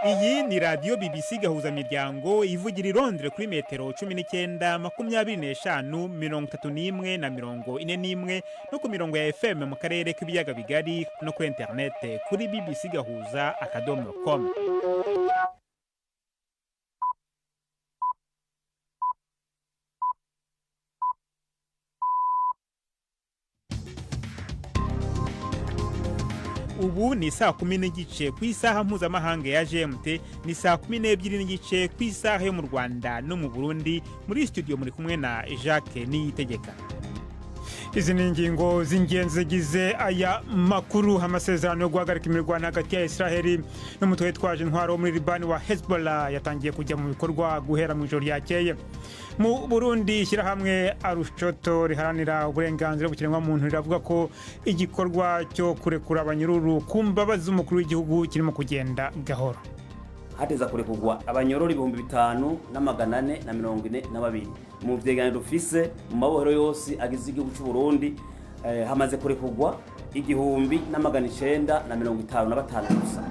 Iyi ni radiyo BBC Gahuzamiryango ivugira i Londres kuri metero 19, 25, 31 na 41, no ku mirongo ya FM mu karere k'ibiyaga bigari, no kuri interinete kuri bbcgahuza.com. Ubu ni 10:30 ku isaha mpuzamahanga ya GMT, ni 12:30 ku isaha yo mu Rwanda no mu Burundi. Muri studio muri kumwe na Jacques Niyitegeka. Izi ni ingingo z'ingenzi zigize aya makuru: amasezerano yo guhagarika imirwano hagati ya Israheli n'umutwe witwaje intwaro wo muri Libani wa Hezbollah yatangiye kujya mu bikorwa guhera mu ijoro ryakeye. Mu Burundi, ishyirahamwe Arushoto riharanira uburenganzira bw'ikiremwamuntu riravuga ko igikorwa cyo kurekura abanyururu ku mbabazi z'umukuru w'igihugu kirimo kugenda gahoro. Hateza kurekurwa abanyororo 5442. Mu vyegeranyo dufise, mu mabohero yose agize igihugu c'u Burundi, hamaze kurekurwa 1955 gusa.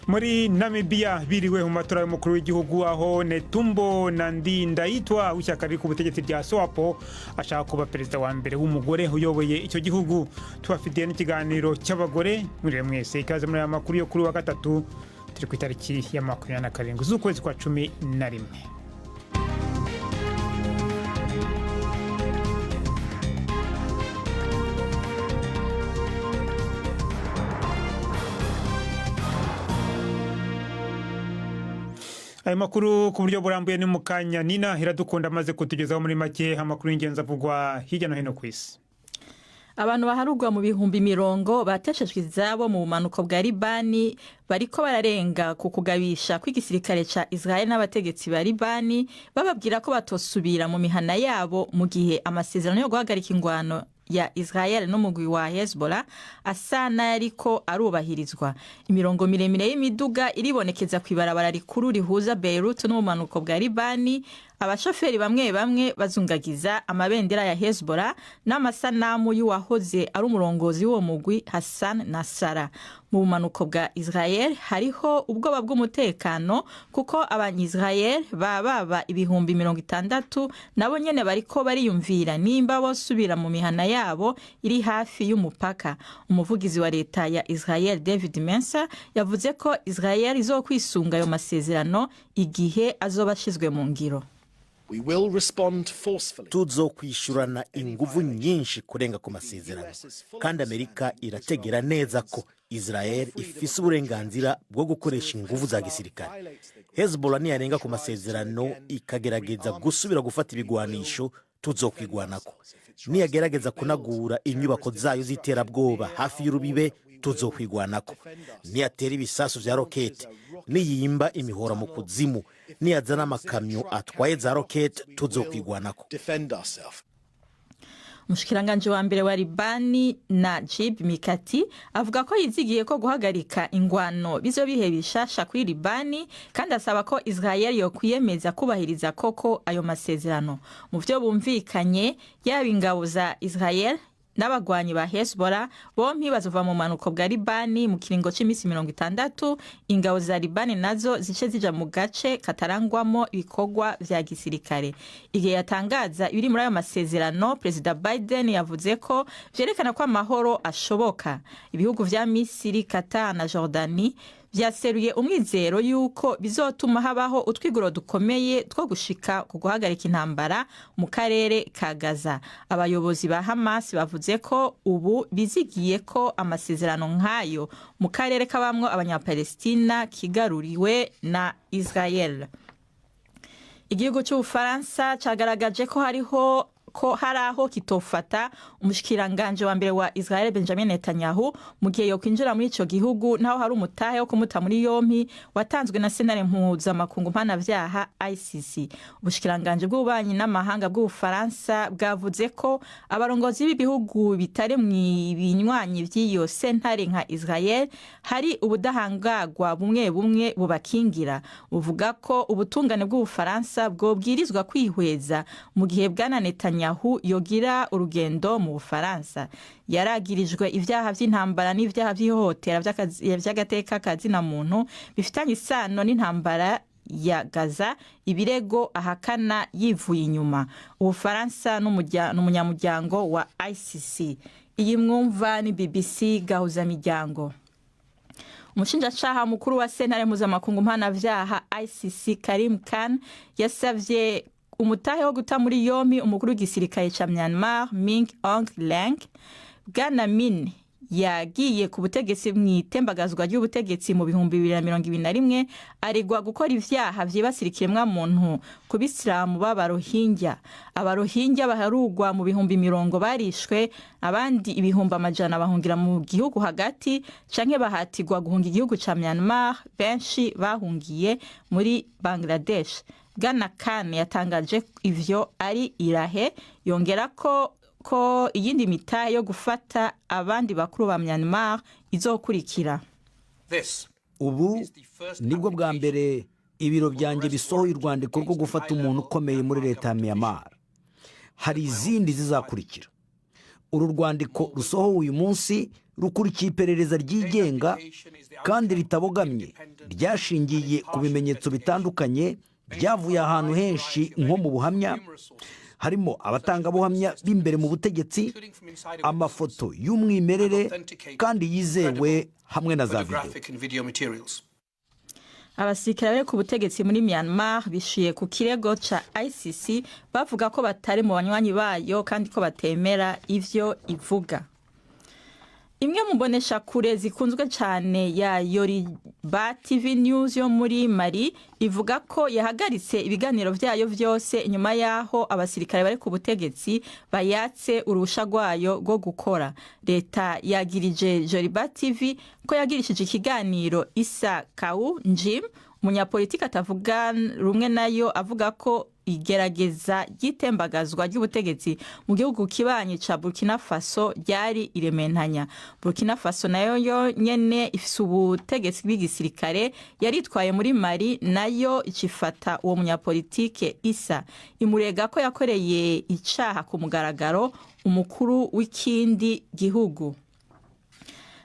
Muri Namibia biriwe mu matora y'umukuru w'igihugu, aho Netumbo Nandi-Ndaitwah w'ishyaka riri ku butegetsi rya SWAPO ashaka kuba perezida wa mbere w'umugore uyoboye icyo gihugu. Tubafitiye n'ikiganiro cy'abagore. Mwiriwe mwese, ikaze muri aya makuru yo kuri wa gatatu, turi ku itariki ya 27 z'ukwezi kwa 11. Ayo makuru ku buryo burambuye ni mu kanya. Nina Iradukunda amaze kutugezaho muri make amakuru y'ingenzi avugwa hirya no hino ku isi. Abantu baharugwa mu bihumbi mirongo bateshejwe izabo mu bumanuko bwa Libani bariko bararenga ku kugabisha kw'igisirikare ca Israel n'abategetsi ba Libani bababwira ko batosubira mu mihana yabo mu gihe amasezerano yo guhagarika ingwano ya Israel n'umugwi wa Hezbollah asa n'ayariko arubahirizwa. Imirongo miremire y'imiduga iribonekeza kw'ibarabara rikuru rihuza Beirut n'ubumanuko bwa Libani. Abashoferi bamwe bamwe bazungagiza amabendera ya Hezbollah n'amasanamu y'uwahoze ari umurongozi w'uwo mugwi, Hassan Nasrallah. Mu bumanuko bwa Israel hariho ubwoba bw'umutekano, kuko abanya-Israel baba 60,000 nabo nyene bariko bariyumvira nimba bosubira mu mihana yabo iri hafi y'umupaka. Umuvugizi wa leta ya Israel, David Mensa, yavuze ko Israel izokwisunga ayo masezerano igihe azoba ashizwe mu ngiro. Tuzokwishurana inguvu nyinshi kurenga ku masezerano, kandi Amerika irategera neza ko Israel ifise uburenganzira bwo gukoresha inguvu za gisirikare. Hezbollah niyarenga ku masezerano ikagerageza gusubira gufata ibigwanisho, tuzokwigwanako. Niyagerageza kunagura inyubako zayo z'iterabwoba hafi y'urubibe, tuzokwigwanako. Niyatera ibisasu vya rokete, niyimba imihora mu kuzimu, niyazana amakamyo atwaye za rokete, tuzokwigwanako. Umushikiranganji wa mbere wa Libani, Najib Mikati, avuga ko yizigiye ko guhagarika ingwano bizobihe bishasha kuri Libani, kandi asaba ko Israel yokwiyemeza kubahiriza koko ayo masezerano. Mu vyo bumvikanye, yaba ingabo za Israel n'abagwanyi ba Hezbollah bompi bazova mu manuko bwa Libani mu kiringo c'imisi 60, ingabo za Libani nazo zice zija mu gace katarangwamo ibikorwa vya gisirikare. Igihe yatangaza ibiri muri ayo masezerano, Perezida Biden yavuze ko vyerekana ko amahoro ashoboka. Ibihugu vya Misiri, Qatar na Jordani vyaseruye umwizero yuko bizotuma habaho utwigoro dukomeye two gushika ku guhagarika intambara mu karere ka Gaza. Abayobozi ba Hamas bavuze ko ubu bizigiye ko amasezerano nk'ayo mu karere kabamwo abanyapalestina kigaruriwe na Israel. Igihugu c'Ubufaransa cagaragaje ko hariho ko hari aho kitofata umushikiranganje wa mbere wa Israel, Benjamin Netanyahu, mu gihe yokwinjira muri ico gihugu, naho hari umutahe wo kumuta muri yompi watanzwe na sentare mpuzamakungu mpanavyaha ICC. Ubushikiranganje bw'ububanyi n'amahanga bw'Ubufaransa bwavuze ko abarongozi b'ibihugu bitari binywanyi vy'iyo sentare nka Israel hari ubudahangagwa bumwe bumwe bubakingira. Buvuga ko ubutungane bw'Ubufaransa bwobwirizwa kwihweza mu gihe bwana Netanyahu Netanyahu yogira urugendo mu Bufaransa. Yaragirijwe ivyaha vy'intambara n'ivyaha vy'ihohotera vy'agateka kazina muntu bifitanye isano n'intambara ya Gaza, ibirego ahakana yivuye inyuma. Ubufaransa n'umunyamuryango wa ICC. Iyi mwumva ni BBC Gahuzamiryango. Umushinjacaha mukuru wa sentare mpuzamakungu mpanavyaha ICC, Karim Khan, yasavye umutahe wo guta muri yompi umukuru w'igisirikare ca Myanmar, Min Aung Hlaing. Bwana Min yagiye ku butegetsi mu itembagazwa ry'ubutegetsi mu 2021, aregwa gukora ivyaha vyibasira ikiremwamuntu ku bisilamu b'Abarohingya. Abarohingya baharugwa mu bihumbi mirongo barishwe, abandi ibihumbi amajana bahungira mu gihugu hagati canke bahatirwa guhunga igihugu ca Myanmar. Benshi bahungiye muri Bangladesh. Bwana Khan yatangaje ivyo ari i La Haye, yongera ko iyindi mitahe yo gufata abandi bakuru ba Myanmar izokurikira. Ubu nibwo bwa mbere ibiro byanjye bisohoye urwandiko rwo gufata umuntu ukomeye muri leta ya Myanmar. Hari izindi zizakurikira. Uru rwandiko rusohowe uyu munsi rukurikiye iperereza ryigenga kandi ritabogamye ryashingiye ku bimenyetso bitandukanye byavuye ahantu henshi, nko mu buhamya, harimo abatangabuhamya b'imbere mu butegetsi, amafoto y'umwimerere kandi yizewe, hamwe na za videwo. Abasirikare bari ku butegetsi muri Myanmar bishuye ku kirego ca ICC bavuga ko batari mu banywanyi bayo kandi ko batemera ivyo ivuga. Imwe mu mboneshakure zikunzwe cyane ya Yoriba TV News yo muri Mali ivuga ko yahagaritse ibiganiro byayo byose inyuma y'aho abasirikare bari ku butegetsi bayatse uruhusha rwayo rwo gukora. Leta yagirije Joliba TV ko yagirishije ikiganiro Issa Kaou N'Djim, umunyapolitiki atavuga rumwe nayo, avuga ko igerageza ry'itembagazwa ry'ubutegetsi mu gihugu kibanyi ca Burkina Faso ryari irementanya. Burkina Faso nayo yo nyene ifise ubutegetsi bw'igisirikare, yaritwaye muri Mali, nayo icifata uwo munyapolitike Issa, imurega ko yakoreye icaha ku mugaragaro umukuru w'ikindi gihugu.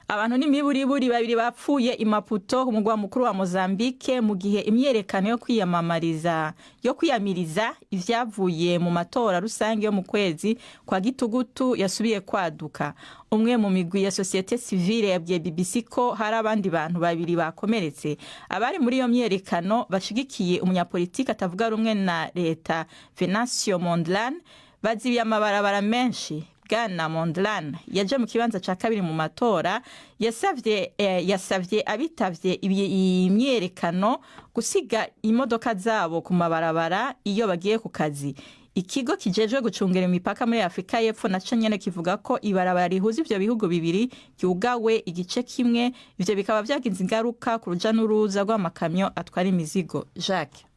Abantu n'imiburiburi babiri bapfuye i Maputo, umugwa mukuru wa Mozambique, mu gihe imyerekano yo kwiyamamariza yo kwiyamiriza ivyavuye mu matora rusange yo mu kwezi kwa gitugutu yasubiye kwaduka. Umwe mu migwi ya société civile yabwiye BBC ko hari abandi bantu babiri bakomeretse. Abari muri iyo myerekano bashigikiye umunyapolitiki atavuga rumwe na leta Venancio Mondlane bazibiye amabarabara menshi. Bwana Mondlane yaje mu kibanza ca kabiri mu matora, yasavye abitavye iyi myerekano gusiga imodoka zabo ku mabarabara iyo bagiye ku kazi. Ikigo kijejwe gucungera imipaka muri Afurika y'Epfo naco nyene kivuga ko ibarabara rihuza ivyo bihugu bibiri ryugawe igice kimwe, ivyo bikaba vyagize ingaruka ku ruja n'uruza rw'amakamyo atwara imizigo. Jacques.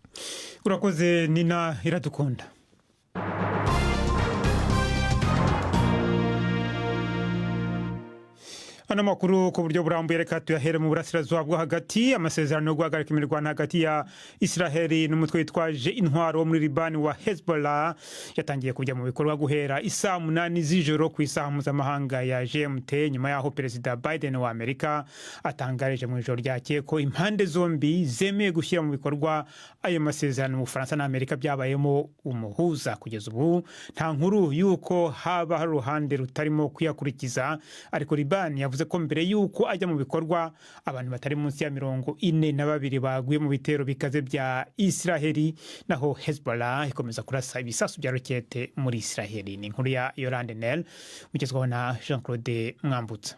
Urakoze, Nina Iradukunda. Ano makuru ku buryo burambuye reka tuyahere mu burasirazuba bwo hagati. Amasezerano yo guhagarika imirwano hagati ya Israheli n'umutwe witwaje intwaro wo muri Libani wa Hezbollah yatangiye kujya mu bikorwa guhera isaa 8 z'ijoro ku isaha mpuzamahanga ya GMT, nyuma y'aho Perezida Biden wa Amerika atangarije mu ijoro ryakeye ko impande zombi zemeye gushyira mu bikorwa ayo masezerano mu Bufaransa na Amerika byabayemo umuhuza. Kugeza ubu nta nkuru y'uko haba hari uruhande rutarimo kuyakurikiza, ariko Libani yavuze ko mbere y'uko ajya mu bikorwa abantu batari munsi ya 42 baguye mu bitero bikaze bya Israheli, naho Hezbollah ikomeza kurasa ibisasu bya rokete muri Israheli. Ni inkuru ya Yolande Nel ugezwaho na Jean Claude Mwambutsa.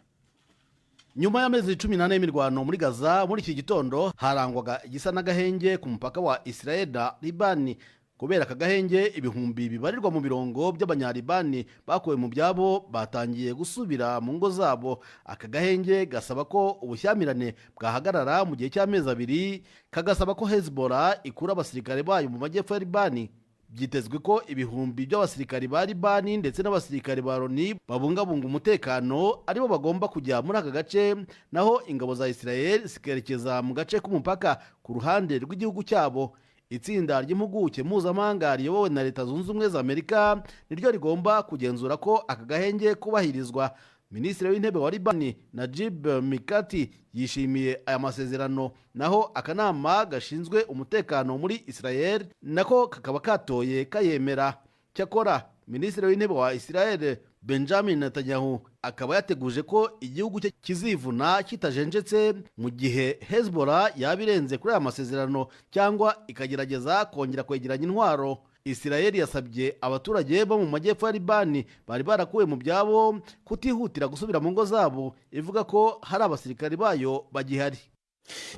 Nyuma y'amezi 14 y'imirwano muri Gaza, muri iki gitondo harangwaga igisa n'agahenge ku mupaka wa Israel na Libani. Kubera aka gahenge, ibihumbi bibarirwa mu mirongo by'Abanyalibani bakuwe mu byabo batangiye gusubira mu ngo zabo. Aka gahenge gasaba ko ubushyamirane bwahagarara mu gihe cy'amezi 2, kagasaba ko Hezbollah ikura abasirikare bayo mu majyepfo ya Libani. Byitezwe ko ibihumbi by'abasirikari ba Libani ndetse n'abasirikari ba Loni babungabunga umutekano aribo bagomba kujya muri aka gace, naho ingabo za Israel zikerekeza mu gace k'umupaka ku ruhande rw'igihugu cyabo. Itsinda ry'impuguke mpuzamahanga riyobowe na Leta Zunze Ubumwe za Amerika niryo rigomba kugenzura ko aka gahenge kubahirizwa. Minisitiri w'Intebe wa Libani, Najib Mikati, yishimiye aya masezerano, naho akanama gashinzwe umutekano muri Israel nako kakaba katoye kayemera. Cyakora Minisitiri w'Intebe wa Israel, Benjamin Netanyahu, akaba yateguje ko igihugu cye kizivuna kitajenjetse mu gihe Hezbollah yaba irenze kuri aya masezerano cyangwa ikagerageza kongera kwegeranya intwaro. Israel yasabye abaturage bo mu majyepfo ya Libani bari barakuwe mu byabo kutihutira gusubira mu ngo zabo, ivuga ko hari abasirikari bayo bagihari.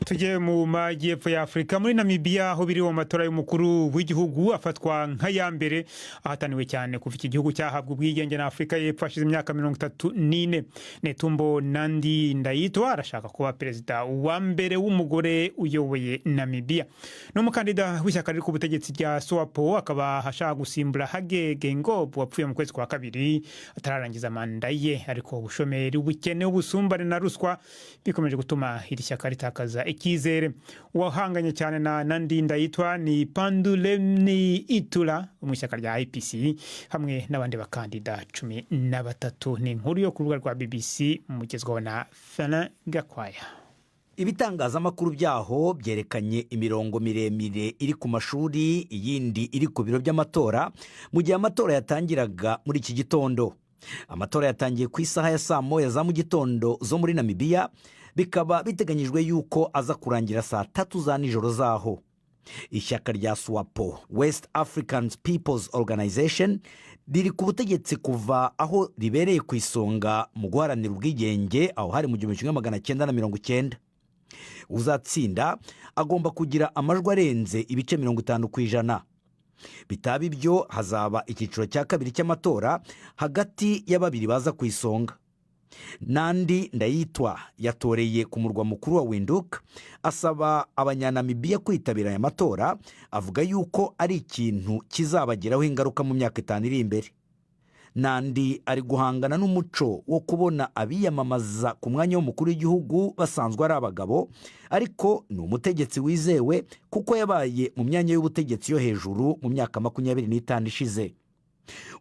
Tujye mu majyepfo ya Afurika, muri Namibiya, aho biri mu matora y'umukuru w'igihugu afatwa nk'aya mbere ahataniwe cyane kuva iki gihugu cyahabwa ubwigenge na Afurika y'Epfo hashize imyaka 34. Netumbo Nandi Ndayitwa arashaka kuba perezida wa mbere w'umugore uyoboye Namibiya. Ni umukandida w'ishyaka riri ku butegetsi rya SWAPO, akaba ashaka gusimbura Hage Geingob wapfuye mu kwezi kwa kabiri atararangiza manda ye. Ariko ubushomeri, ubukene, ubusumbane na ruswa bikomeje gutuma iri shyaka ritakaza icyizere. Uwahanganye cyane na Nandi Ndayitwa ni Panduleni Itula mu ishyaka rya IPC, hamwe n'abandi bakandida 13. Ni inkuru yo ku rubuga rwa BBC, mugezwaho na Fana Gakwaya. Ibitangazamakuru byaho byerekanye imirongo miremire iri ku mashuri, iyindi iri ku biro by'amatora mu gihe amatora yatangiraga muri iki gitondo. Amatora yatangiye ku isaha ya saa 1 za mu gitondo zo muri Namibiya, bikaba biteganyijwe yuko aza kurangira saa 3 za nijoro zaho. Ishyaka rya SWAPO, West African People's Organization, riri ku butegetsi kuva aho ribereye ku isonga mu guharanira ubwigenge, aho hari mu 1990. Uzatsinda agomba kugira amajwi arenze ibice 50%. Bitaba ibyo, hazaba icyiciro cya kabiri cy'amatora hagati ya babiri baza ku isonga. Nandi Ndayitwa yatoreye ku murwa mukuru wa Windhoek, asaba Abanyanamibiya kwitabira aya matora, avuga yuko ari ikintu kizabagiraho ingaruka mu myaka 5 iri imbere. Nandi ari guhangana n'umuco wo kubona abiyamamaza ku mwanya w'umukuru w'igihugu basanzwe ari abagabo, ariko ni umutegetsi wizewe kuko yabaye mu myanya y'ubutegetsi yo hejuru mu myaka 25 ishize.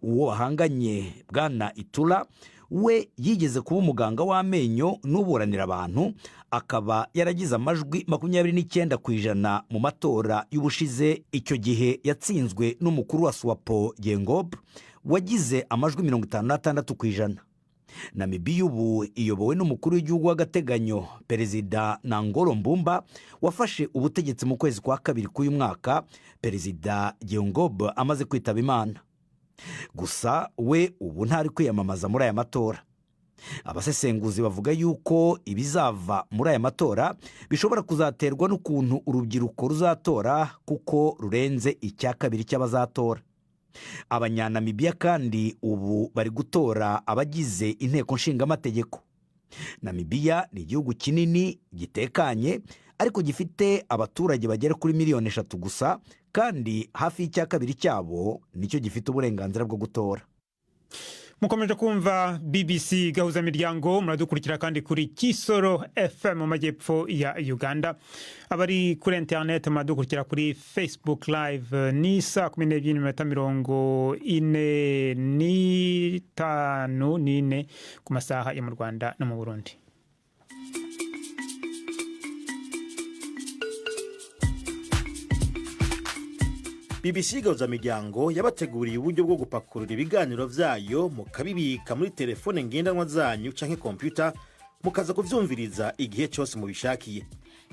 Uwo bahanganye, Bwana Itula, we yigeze kuba umuganga w'amenyo n'uburanira abantu, akaba yaragize amajwi 29% mu matora y'ubushize. Icyo gihe yatsinzwe n'umukuru wa SWAPO, Geingob, wagize amajwi 56%. Namibiya ubu iyobowe n'umukuru w'igihugu w'agateganyo, Perezida Nangolo Mbumba, wafashe ubutegetsi mu kwezi kwa kabiri k'uyu mwaka, Perezida Geingob amaze kwitaba Imana. Gusa we ubu ntari kwiyamamaza muri aya matora. Abasesenguzi bavuga yuko ibizava muri aya matora bishobora kuzaterwa n'ukuntu urubyiruko ruzatora, kuko rurenze icya kabiri cy'abazatora. Abanyanamibiya kandi ubu bari gutora abagize inteko nshingamategeko. Namibiya ni igihugu kinini gitekanye, ariko gifite abaturage bagera kuri miliyoni 3 gusa, kandi hafi y'icya kabiri cyabo nicyo gifite uburenganzira bwo gutora. Mukomeje kumva BBC Gahuza Miryango, muradukurikira kandi kuri Kisoro FM mu majyepfo ya Uganda. Abari kuri internet muradukurikira kuri Facebook Live. Ni saa 12:45 n'ine ku masaha yo mu Rwanda no mu Burundi. BBC Gahuza Miryango yabateguriye uburyo bwo gupakurura ibiganiro byayo mukabibika muri telefone ngendanwa zanyu canke kompyuta, mukaza kuvyumviriza igihe cyose mubishakiye.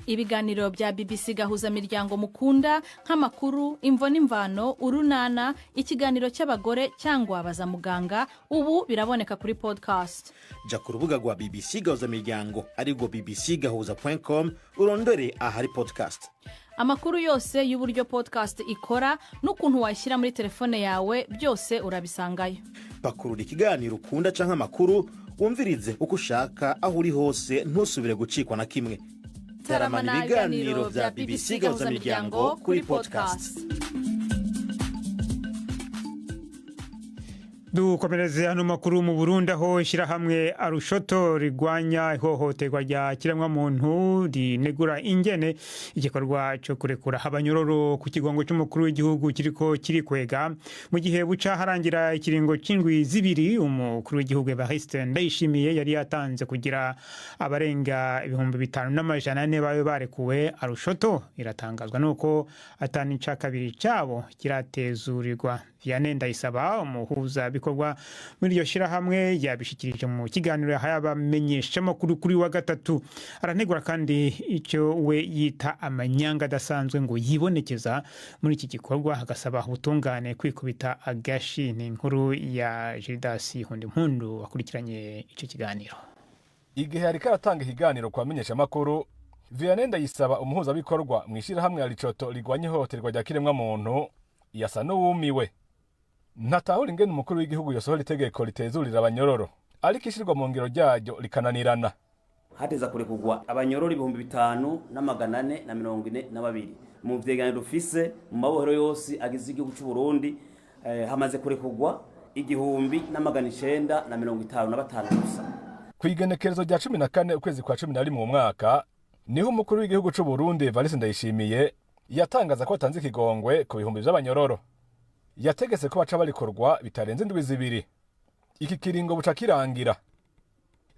Ibiganiro bya BBC Gahuza Miryango mukunda, nk'amakuru, Imvo n'Imvano, Urunana, ikiganiro cy'abagore cyangwa Baza Muganga, ubu biraboneka kuri podcast. Ja ku rubuga rwa BBC Gahuza Miryango, arirwo bbcgahuza.com, urondore ahari podcast. Amakuru yose y'uburyo podcast ikora n'ukuntu wayishyira muri telefone yawe byose urabisangayo. Pakurura ikiganiro ukunda canke amakuru, wumvirize uko ushaka, aho uri hose, ntusubire gucikwa na kimwe. Taramana ibiganiro bya BBC Gahuza Miryango kuri podcast. Dukomereze hano makuru mu Burundi, aho ishyirahamwe Arushoto rigwanya ihohoterwa rya kiremwamuntu rinegura ingene igikorwa cyo kurekura abanyororo ku kigongo cy'umukuru w'igihugu kiriko kirikwega mu gihe buca harangira ikiringo c'indwi 2 umukuru w'igihugu Evariste Ndayishimiye yari yatanze kugira abarenga 5400 babe barekuwe. Arushoto iratangazwa nuko atani ca kabiri cabo kiratezurirwa. Vianney Ndayisaba, umuhuza bikorwa muri iryo shirahamwe, yabishikirije mu kiganiro yahaye abamenyeshamakuru kuri wa gatatu. Aranegura kandi icyo we yita amanyanga adasanzwe ngo yibonekeza muri iki gikorwa, agasaba ubutungane kwikubita agashi. Ni inkuru ya Gildas Hundimpundu wakurikiranye icyo kiganiro. Igihe yariko aratanga ikiganiro ku bamenyeshamakuru, Vianney Ndayisaba, umuhuzabikorwa mu ishirahamwe ya Ricoto rigwanya ihohoterwa rya kiremwamuntu, yasa n'uwumiwe. Ntatahura ingene umukuru w'igihugu yosohora itegeko ritezurira abanyororo, ariko ishirwa mu ngiro ryaryo rikananirana. Hateza kurekugwa abanyororo 5442 mu vyegeranyo dufise mu mabohero yose agize igihugu c'u Burundi, hamaze kurekugwa 1955 gusa. Ku igenekerezo rya 14 ukwezi kwa 11 mu mwaka, niho umukuru w'igihugu c'u Burundi Evariste Ndayishimiye yatangaza ko atanze ikigongwe ku bihumbi vy'abanyororo. Yategetse ko baca barikorwa bitarenze indwi 2. Iki kiringo buca kirangira.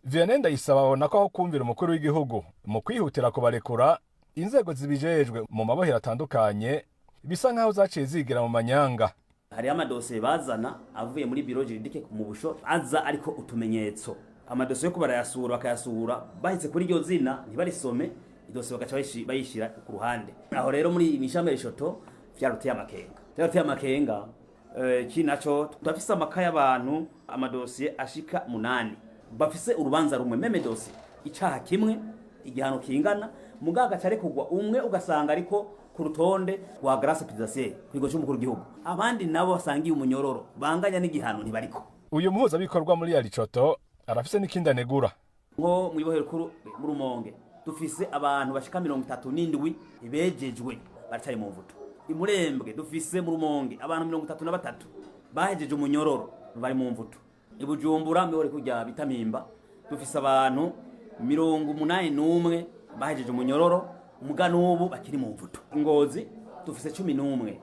Vianney Ndayisaba abona ko aho kumvira umukuru w'igihugu mu kwihutira kubarekura, inzego zibijejwe mu mabohero atandukanye bisa nkaho zaciye zigira mu manyanga. Hari amadosiye bazana avuye muri biro juridique mu busho, aza ariko utumenyetso. Amadosiye yo kubarayasura bakayasura bahitse kuri iryo zina ntibarisome, idosiye bagaca bayishira ku ruhande. Aho rero muri imishame rishoto vyaruteye amakenga. Vyaruteye amakenga. Iki naco turafise amakaye y'abantu, amadosiye ashika 8 bafise urubanza rumwe, meme dosiye, icaha kimwe, igihano kingana, mugaga care kugwa umwe ugasanga ariko ku rutonde rwa grâce présidentielle kwigo cy'umukuru w'igihugu, abandi nabo basangiye umunyororo banganya n'igihano ntibariko. Uyu muhuzabikorwa muri Aricoto arafise n'ikindi anegura. Nko mu ibohero rikuru mu Rumonge dufise abantu bashika 37 bejejwe baracari mu mvuto. Imurembwe dufise mu Rumonge abantu 33 bahejeje umunyororo bari mu mvuto. Ibujumbura mu ibohero rya Bitamimba dufise abantu 81 bahejeje umunyororo muganubu bakiri mu mvuto. Ngozi dufise 11.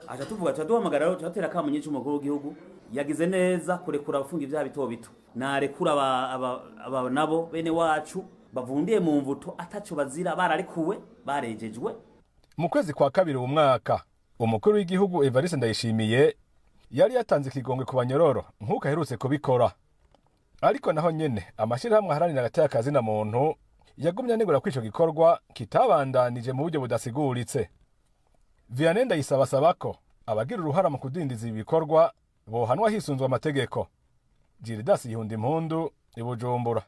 Acha tuvuga tuduhamagara rero turatera kamunye cy'umukuru w'igihugu yagize neza kurekura abafunga ibyaha bito bito, narekura aba nabo bene wacu bavundiye mu mvuto ataco bazira, bararekuwe barejejwe. Mu kwezi kwa kabiri uwu mwaka, umukuru w'igihugu Evariste Ndayishimiye yari yatanze ikigongwe ku banyororo nk'uko aherutse kubikora. Ariko naho nyene amashirahamwe aharanira agateka kazina muntu yagumye anegura ko ico gikorwa kitabandanije mu buryo budasiguritse. Vianney Ndayisaba asaba ko abagira uruhara mu kudindiza ibi bikorwa bohanwa hisunzwe amategeko. Gildas Yihundimpundu, i Bujumbura.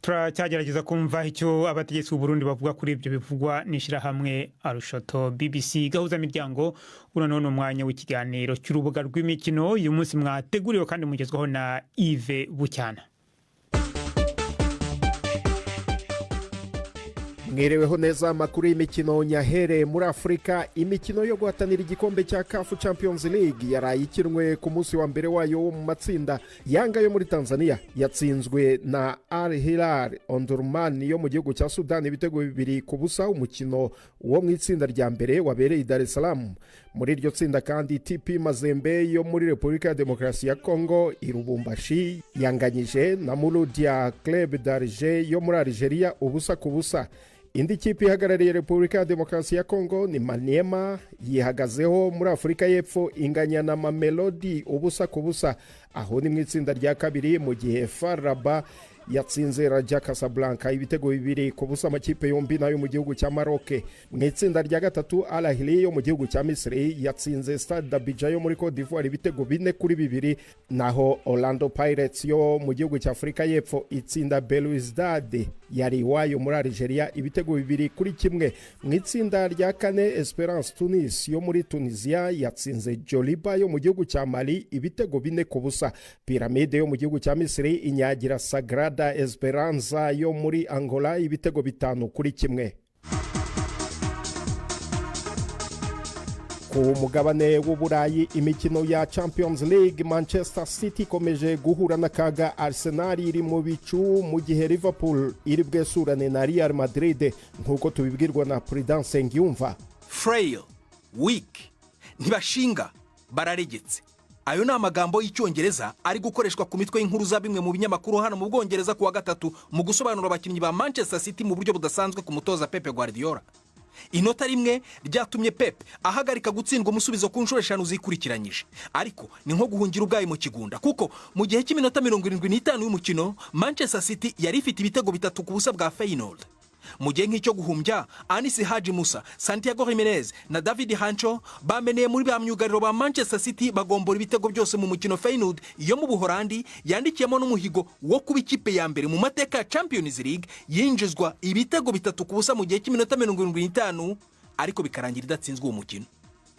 Turacyagerageza kumva icyo abategetsi b'u Burundi bavuga kuri ibyo bivugwa n'ishirahamwe Arushoto. BBC gahuza miryango, uno none umwanya w'ikiganiro cy'urubuga rw'imikino uyu munsi mwateguriwe kandi mugezwaho na Yves Bucyana. Mwireweho neza. Amakuru y'imikino nyahere muri Afurika. Imikino yo guhatanira igikombe cya CAF Champions League yaraye ikinwe ku munsi wa mbere wayo wo mu matsinda. Yanga yo muri Tanzania yatsinzwe na Al Hilal Omdurman yo mu gihugu cya Sudan ibitego 2-0. Umukino wo mu itsinda rya mbere wabereye i Dar es Salaam. Muri iryo tsinda kandi TP Mazembe yo muri Repubulika ya Demokarasi ya Kongo i Lubumbashi yanganyije na Mouloudia Club d'Alger yo muri Algeria 0-0. Indi kipe ihagarariye Repubulika ya Demokarasi ya Kongo ni Maniema yihagazeho muri Afurika y'Epfo inganya na Mamelodi 0-0. Aho ni mu itsinda rya kabiri, mu gihe FAR Rabat yatsinze Raja Casablanca ibitego 2-0, amakipe yombi nayo mu gihugu cya Maroc. Mu itsinda rya gatatu Al Ahly yo mu gihugu cya Misiri yatsinze Stade d'Abidjan yo muri Cote d'Ivoire ibitego 4-2, naho Orlando Pirates yo mu gihugu cya Afurika y'Epfo itsinda Belouizdad yari iwayo muri Algeria ibitego 2-1. Mu itsinda rya kane Esperance Tunis yo muri Tunisia yatsinze Joliba yo mu gihugu cya Mali ibitego 4-0. Pyramide yo mu gihugu cya Misiri inyagira Sagrada Esperanza yo muri Angola ibitego 5-1. Ku mugabane w'Uburayi, imikino ya Champions League, Manchester City ikomeje guhura n'akaga, Arsenal iri mu bicu, mu gihe Liverpool iri bwesurane na Real Madrid, nk'uko tubibwirwa na Prudence Ngiyumva. Frail, weak, ntibashinga, bararegetse. Ayo ni amagambo y'Icyongereza ari gukoreshwa ku mitwe y'inkuru za bimwe mu binyamakuru hano mu Bwongereza kuwa gatatu, mu gusobanura abakinnyi ba Manchester City mu buryo budasanzwe ku mutoza Pep Guardiola. Inota rimwe ryatumye Pep ahagarika gutsindwa umusubizo ku nshuro 5 zikurikiranyije, ariko ni nko guhungira ubwayi mu kigunda, kuko mu gihe cy'iminota 75 y'umukino Manchester City yari ifite ibitego 3-0 bwa Feyenoord. Mu gihe nk'icyo guhumbya, Anis Haji Musa, Santiago Jimenez na David Hancho bameneye muri ba myugariro ba Manchester City, bagombora ibitego byose mu mukino Feyenoord yo mu Buholandi yandikiyemo n'umuhigo wo kuba ikipe ya mbere mu mateka ya Champions League yinjizwa ibitego 3-0 mu gihe cy'iminota 75, ariko bikarangira idatsinzwe uwo mukino.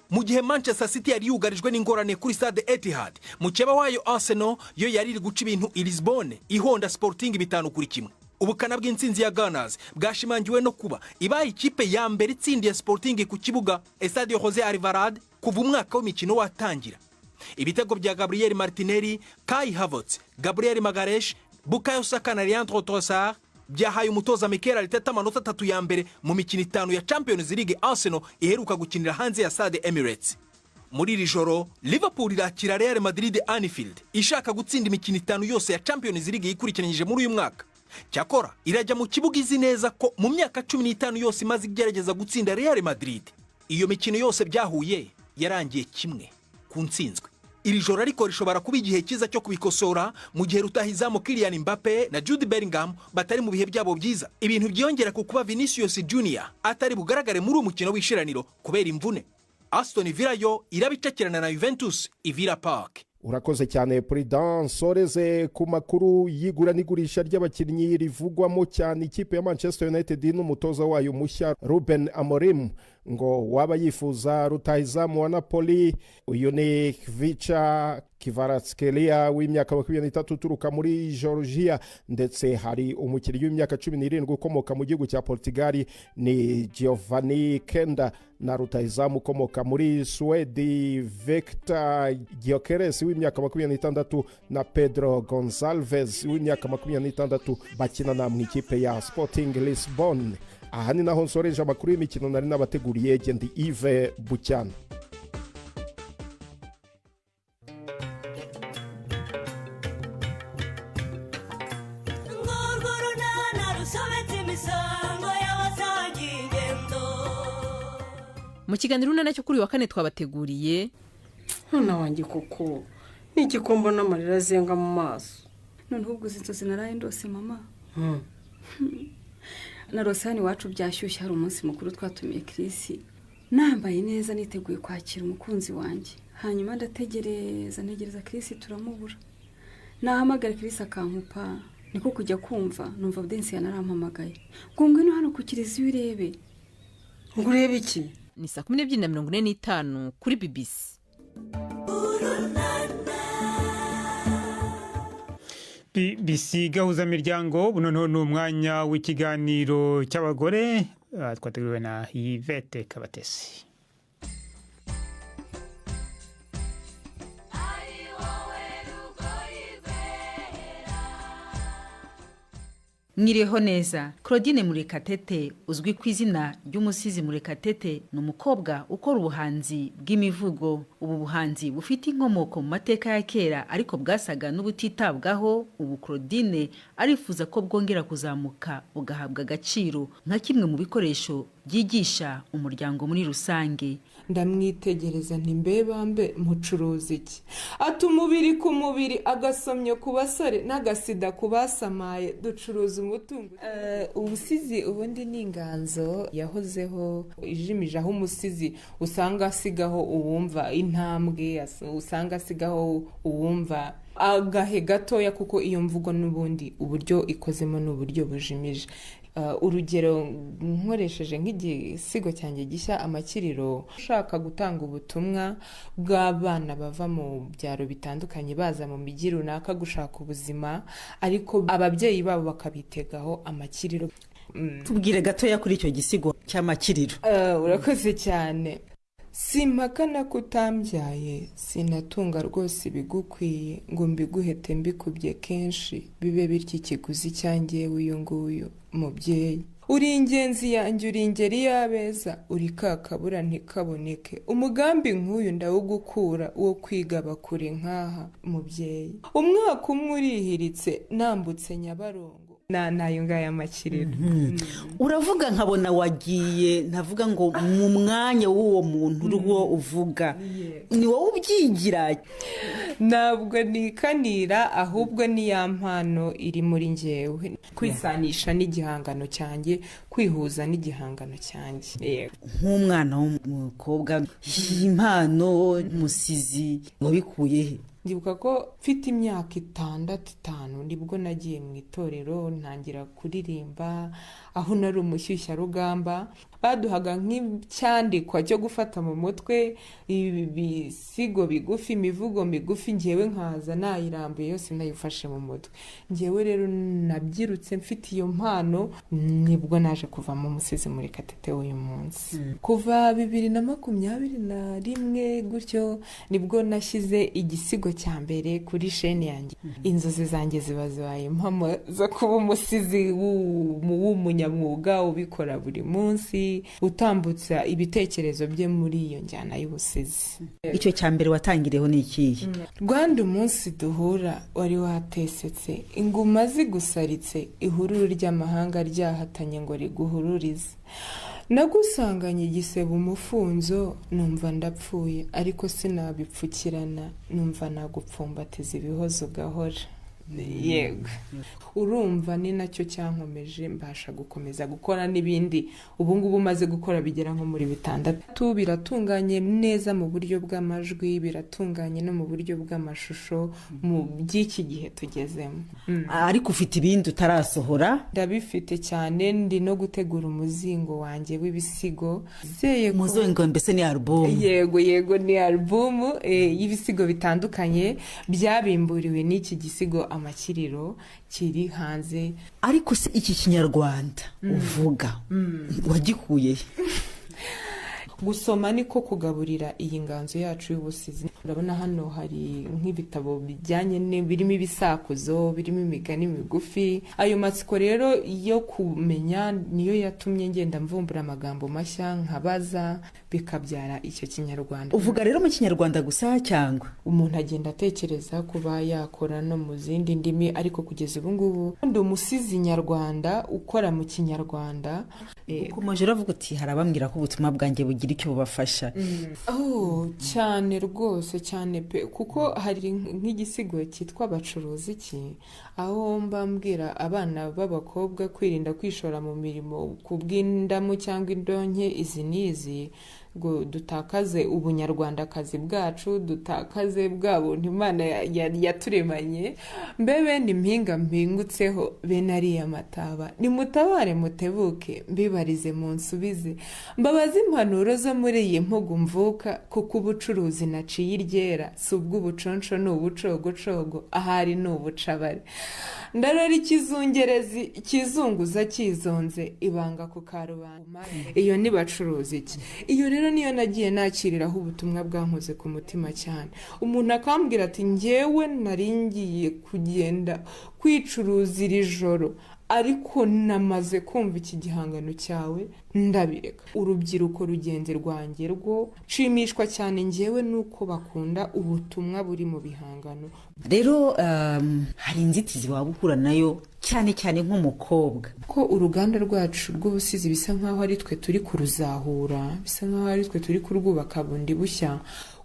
Mu gihe Manchester City yari yugarijwe n'ingorane kuri stade Etihad, mukeba wayo Arsenal yo yari iri guca ibintu i Lisbonne ihonda Sporting 5-1. Ubukana bw'intsinzi ya Gunners bwashimangiwe no kuba ibaye ikipe ya mbere itsindiye Sporting ku kibuga Estadio Jose Alvalade kuva umwaka w'imikino watangira. Ibitego bya Gabriel Martinelli, Kai Havertz, Gabriel Magalhaes, Bukayo Saka na Leandro Trossard byahaye umutoza Mikel Arteta amanota 3 ya mbere mu mikino 5 ya Champions League Arsenal iheruka gukinira hanze ya stade Emirates. Muri iri joro Liverpool irakira Real Madrid Anfield ishaka gutsinda imikino 5 yose ya Champions League yikurikiranyije muri uyu mwaka. Cyakora irajya mu kibuga izi neza ko mu myaka 15 yose imaze igerageza gutsinda Real Madrid, iyo mikino yose byahuye yarangiye kimwe ku ntsinzwe. Iri joro ariko rishobora kuba igihe cyiza cyo kubikosora, mu gihe rutahizamu Kylian Mbappe na Jude Bellingham batari mu bihe byabo byiza, ibintu byiyongera ku kuba Vinicius Junior atari bugaragare muri uyu mukino w'ishiraniro kubera imvune. Aston Villa yo irabicakirana na Juventus i Villa Park. Urakoze cyane Prudence. Soreze ku makuru y'igura n'igurisha ry'abakinnyi rivugwamo cyane ikipe ya Manchester United n'umutoza wayo mushya Ruben Amorim, ngo waba yifuza rutahizamu wa Napoli. Uyu ni Kvicha Kvaratskhelia w'imyaka 23 uturuka muri Georgia, ndetse hari umukinnyi w'imyaka 17 ukomoka mu gihugu cya Portugal ni Giovanni Kenda, na rutahizamu ukomoka muri Sweden Victor Gyökeres w'imyaka 26 na Pedro Gonçalves w'imyaka 26 bakinana mu ikipe ya Sporting Lisbon. Aha ni naho nsoreje amakuru y'imikino nari nabateguriye. Gendi Yves Bucyana. Mu kiganiro urunana cyo kuri wa kane twabateguriye: Mwana wanjye, koko ni igikombo n'amarira azenga mu maso. Noneho ubwo izi nzozi naraye ndose, mama, narose hano iwacu byashyushye, hari umunsi mukuru twatumiye Chris, nambaye neza niteguye kwakira umukunzi wanjye. Hanyuma ndategereza ntegereza Chris turamubura, nahamagara Chris akankupa, niko kujya kumva numva Audience yanarampamagaye ngo ngwino hano ku kiliziya urebe. Ngo urebe iki? Ni saa 12:45 kuri BBC. BBC Gahuzamiryango. Noneho ni umwanya w'ikiganiro cy'abagore twateguriwe na Yvette Kabatesi. Mwiriho neza. Claudine Murekatete uzwi ku izina ry'umusizi Murekatete ni umukobwa ukora ubuhanzi bw'imivugo. Ubu buhanzi bufite inkomoko mu mateka ya kera ariko bwasaga n'ubutitabwaho. Ubu Claudine arifuza ko bwongera kuzamuka bugahabwa agaciro nka kimwe mu bikoresho byigisha umuryango muri rusange. Ndamwitegereza nti mbebambe mucuruza iki? Ati umubiri ku mubiri, agasomyo ku basore n'agasida ku basamaye, ducuruza umutungo. Ubusizi ubundi ni inganzo yahozeho ijimije, aho umusizi usanga asigaho uwumva intambwe, usanga asigaho uwumva agahe gatoya, kuko iyo mvugo n'ubundi uburyo ikozemo n'uburyo bujimije. Urugero nkoresheje nk'igisigo cyanjye gishya Amakiriro, ushaka gutanga ubutumwa bw'abana bava mu byaro bitandukanye baza mu mijyi runaka gushaka ubuzima, ariko ababyeyi babo bakabitegaho amakiriro. Tubwire gatoya kuri icyo gisigo cy'amakiriro. Urakoze cyane. Simpakana ko utambyaye, sinatunga rwose ibigukwiye ngo mbiguhete mbikubye kenshi, bibe bityo ikiguzi cyanjye uyu nguyu mubyeyi. Uri ingenzi yanjye, uri ingeri y'abeza, uri kakabura ntikaboneke. Umugambi nk'uyu ndawugukura, wo kwigaba kure nk'aha mubyeyi. Umwaka umwe urihiritse nambutse Nyabarongo. Nayo ngaya amakiriro. Uravuga nkabona wagiye, ntavuga ngo mu mwanya w'uwo muntu uriho uvuga ni wowe ubyigira. Ntabwo nikanira, ahubwo ni ya mpano iri muri njyewe, kwisanisha n'igihangano cyanjye, kwihuza n'igihangano cyanjye. Nk'umwana w'umukobwa, impano musizi wabikuye he? Ndibuka ko mfite imyaka 6, 5 nibwo nagiye mu itorero ntangira kuririmba, aho nari umushyushyarugamba. Baduhaga nk'icyandikwa cyo gufata mu mutwe, ibisigo bigufi, imivugo migufi, ngewe nkaza nayirambuye yose nayifashe mu mutwe. Ngewe rero nabyirutse mfite iyo mpano, nibwo naje kuvamo umusizi Murekatete w'uyu munsi. Kuva 2021 gutyo nibwo nashyize igisigo cya mbere kuri sheni yanjye. Inzozi zanjye ziba zibaye impamo zo kuba umusizi w'umunyamwuga ubikora buri munsi, utambutsa ibitekerezo bye muri iyo njyana y'ubusizi. Icyo cya mbere watangiriyeho ni ikihe? Rwanda umunsi duhura wari watesetse, inguma zigusaritse, ihururu ry'amahanga ryahatanye ngo riguhururize. Nagusanganye igisebe umufunzo, numva ndapfuye, ariko sinabipfukirana, numva nagupfumbatiza ibihozo ugahora. Yego, urumva ni nacyo cyankomeje, mbasha gukomeza gukora n'ibindi. Ubu ngubu umaze gukora bigera nko muri 6. Biratunganye neza mu buryo bw'amajwi, biratunganye no mu buryo bw'amashusho mu by'iki gihe tugezemo. Ariko ufite ibindi utarasohora? Ndabifite cyane, ndi no gutegura umuzingo wanjye w'ibisigo. Umuzingo mbese ni alubumu? Yego yego, ni alubumu y'ibisigo bitandukanye byabimburiwe n'iki gisigo Amakiriro kiri hanze. Ariko se iki Kinyarwanda uvuga wagikuye? Gusoma niko kugaburira iyi nganzo yacu y'ubusizi. Urabona hano hari nk'ibitabo bijyanye birimo ibisakuzo, birimo imigani migufi. Ayo matsiko rero yo kumenya niyo yatumye ngenda mvumbura amagambo mashya, nkabaza, bikabyara icyo Kinyarwanda. Uvuga rero mu Kinyarwanda gusa cyangwa? Umuntu agenda atekereza kuba yakora no mu zindi ndimi, ariko kugeza ubu ngubu ndi umusizi nyarwanda ukora mu Kinyarwanda. Ukomeje uravuga uti harabambwira ko ubutumwa bwanjye bugira icyo bubafasha. Cyane rwose, cyane pe, kuko hari nk'igisigo cyitwa Bacuruza iki, aho mbambwira abana b'abakobwa kwirinda kwishora mu mirimo ku bw'indamu cyangwa indonke izi n'izi, ngo dutakaze ubunyarwandakazi bwacu, dutakaze bwa buntu Imana yaturemanye. Mbe bene impinga mpingutseho, bene ariya mataba, nimutabare mutebuke, mbibarize munsubize, mbabaze impanuro zo muri iyi mpugu mvuka, kuko ubucuruzi naciye iryera, si ubw'ubuconco ni ubucogocogo, ahari ni ubucabare. Ndarora ikizungerezi kizunguza kizonze, ibanga ku karubanda. Iyo ni Bacuruza iki. Iyo rero niyo nagiye nakiriraho ubutumwa bwankoze ku mutima cyane. Umuntu akambwira ati njyewe nari ngiye kugenda kwicuruza iri joro, ariko namaze kumva iki gihangano cyawe ndabireka. Urubyiruko rugenzi rwanjye rwo nshimishwa cyane njyewe nuko bakunda ubutumwa buri mu bihangano. Rero hari inzitizi waba uhura nayo cyane cyane nk'umukobwa? Ko uruganda rwacu rw'ubusizi bisa nkaho ari twe turi kuruzahura, bisa nkaho ari twe turi kurwubaka bundi bushya.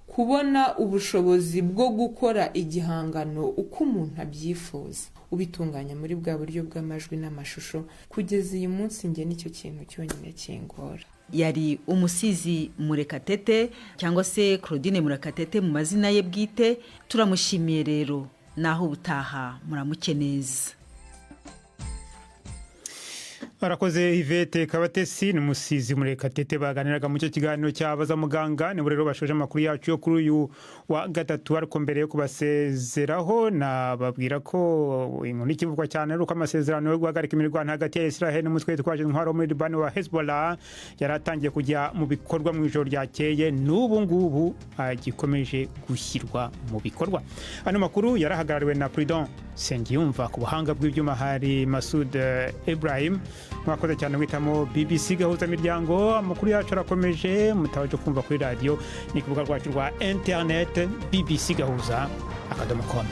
Kubona ubushobozi bwo gukora igihangano uko umuntu abyifuza, ubitunganya muri bwa buryo bw'amajwi n'amashusho, kugeza uyu munsi njye nicyo kintu cyonyine kingora. Yari umusizi Murekatete cyangwa se Claudine Murekatete mu mazina ye bwite. Turamushimiye rero, naho ubutaha muramuke neza. Arakoze Yvette Kabatesi n'umusizi Murekatete baganiraga mu cyo kiganiro cyabaza muganga. Nibo rero bashoje amakuru yacu yo kuri uyu wa gatatu, ariko mbere yo kubasezeraho nababwira ko inkuru ikivugwa cyane ari uko amasezerano yo guhagarika imirwano hagati ya Israel n'umutwe witwaje intwaro muri Liban wa Hezbollah yari atangiye kujya mu bikorwa mu ijoro ryakeye, n'ubu ngubu agikomeje gushyirwa mu bikorwa. Ano makuru yarahagarariwe na Prudent Sengiyumva, ku buhanga bw'ibyuma hari Masud Ibrahim. Mwakoze cyane guhitamo BBC Gahuza Miryango. Amakuru yacu arakomeje, mutabaje kumva kuri radiyo ni ku rubuga rwacu rwa interineti bbcgahuza.com.